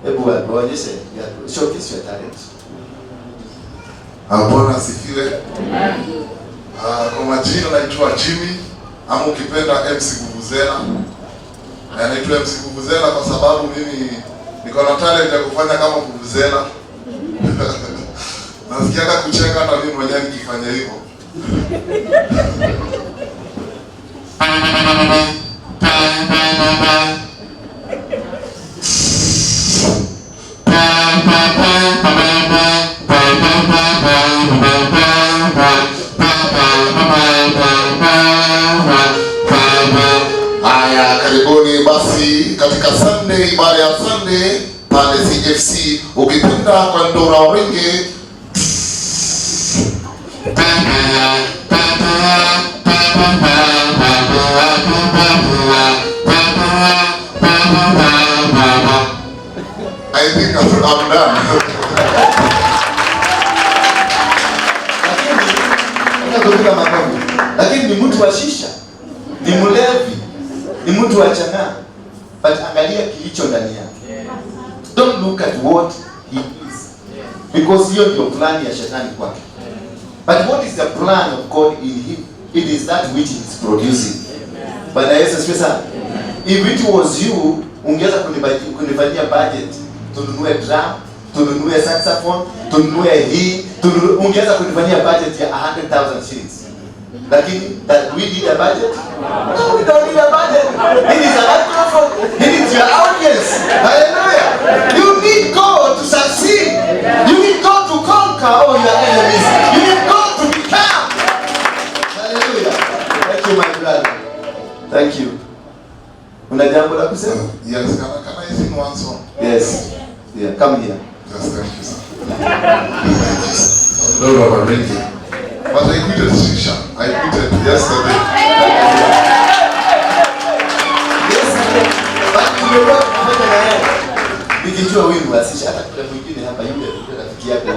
Hebu waonyeshe, showcase your talent. Bwana asifiwe. Kwa majina naitwa Jimmy ama ukipenda MC Vuvuzela. Na naitwa MC Vuvuzela kwa sababu mimi niko na talent ya kufanya kama vuvuzela. Nasikiaga kucheka hata mimi mwenyewe nikifanya hivyo. Haya, karibuni basi katika Sunday, ibada ya Sunday pale CFC, ukipenda kwa Ndora Waringe. I think I'm done. Lakini kupiga makofi. Lakini ni mtu wa shisha, ni mlevi, ni mtu wa chang'aa. But angalia kilicho ndani yake. Don't look at what he is. Because hiyo ndio plan ya shetani kwake. But what is the plan of God in him? It is that which he is producing. Bwana Yesu asifiwe sana. If it was you, ungeweza kunifanyia budget, tununue drum, tununue saxophone, tununue hii, tununue, ungeweza kunifanyia budget ya 100,000 shillings. Lakini that we need a budget? No, we don't need a budget. It is a microphone. It is your audience. Hallelujah. You need God to succeed. You need God to conquer all your enemies. You need God to become. Hallelujah. Thank you, my brother. Thank you. Una jambo la kusema? Yes, can I sing one song? Yes. Yeah, come here. Yes, thank you, sir. Thank you, sir. Ndora Waringe. But I quitted shisha. I quitted yesterday. Yes. But tumekuwa tukifanya na yeye. Nikijua huyu ni wa shisha, hata kuna mwingine hapa, yule yule rafiki yako.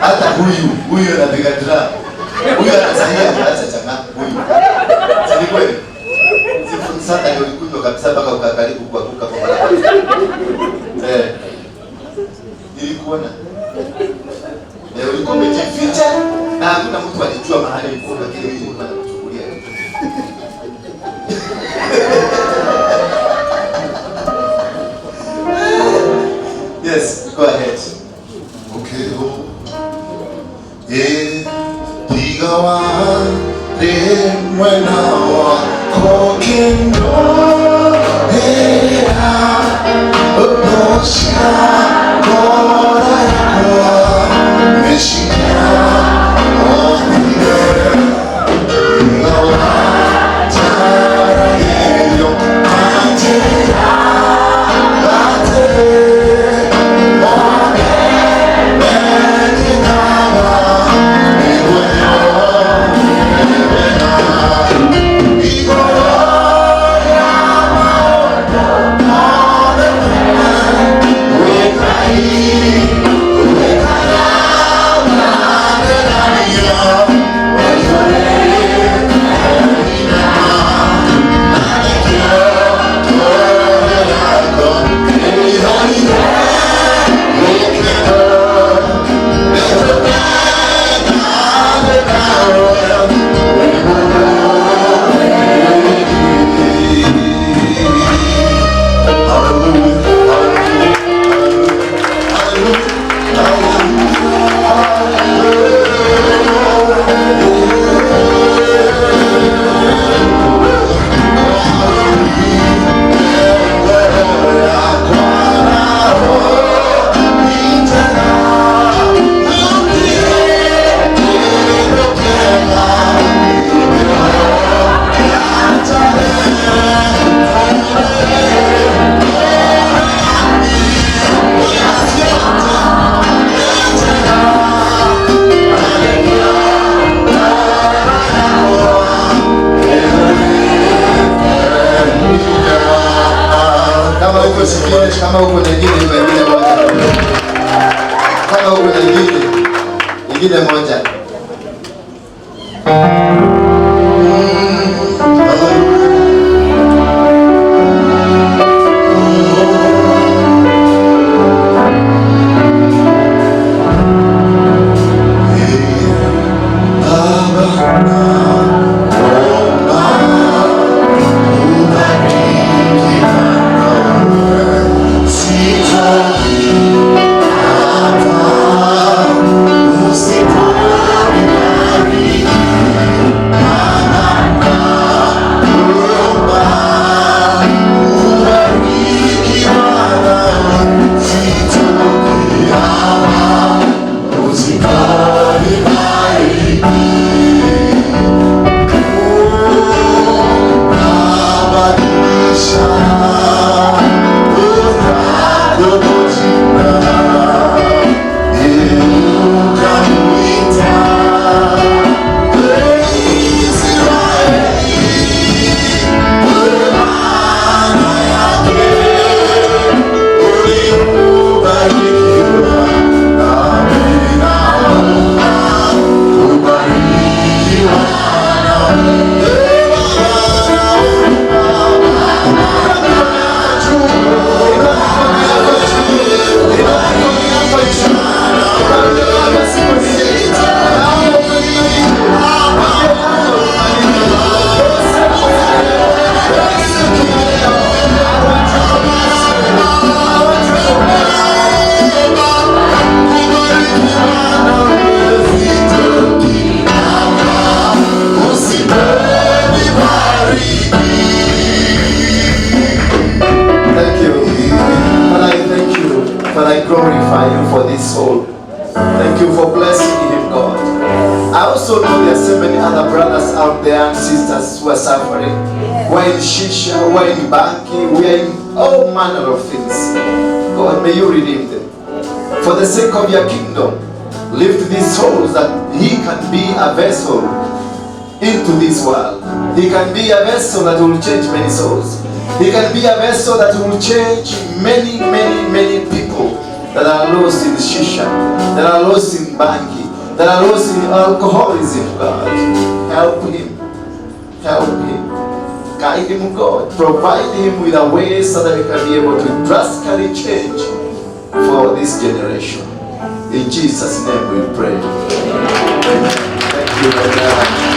Hata huyu, huyu anapiga drum. Huyu anasaidia kuacha chang'aa huyu. Si ni kweli? Si sasa ndio ulikunywa kabisa mpaka ukakaribu kuanguka kwa barabara. Eh. Nilikuona. Eh, ulikuwa umejificha na hakuna mtu alijua mahali ulikuwa, lakini mimi nilikuwa nakuchukulia. Yes, go ahead. Okay. Oh. Eh, tiga wa re mwena wa kokendo era osha kora yakwa meshika otire tiga wa tara yeyo atera ate Kama uko singine, kama uko nyingine, nyingine moja. Kama uko nyingine, nyingine moja. and I glorify you for this soul. Thank you for blessing him, God. I also know there are so many other brothers out there and sisters who are suffering. Who are in shisha, who are in bangi, who are in all manner of things. God, may you redeem them. For the sake of your kingdom, lift these souls that he can be a vessel into this world. He can be a vessel that will change many souls. He can be a vessel that will change many, many, many people that are lost in shisha, that are lost in bangi, that are lost in alcoholism. God, help him. Help him. Guide him, God. Provide him with a way so that he can be able to drastically change for this generation. In Jesus' name we pray. Thank you.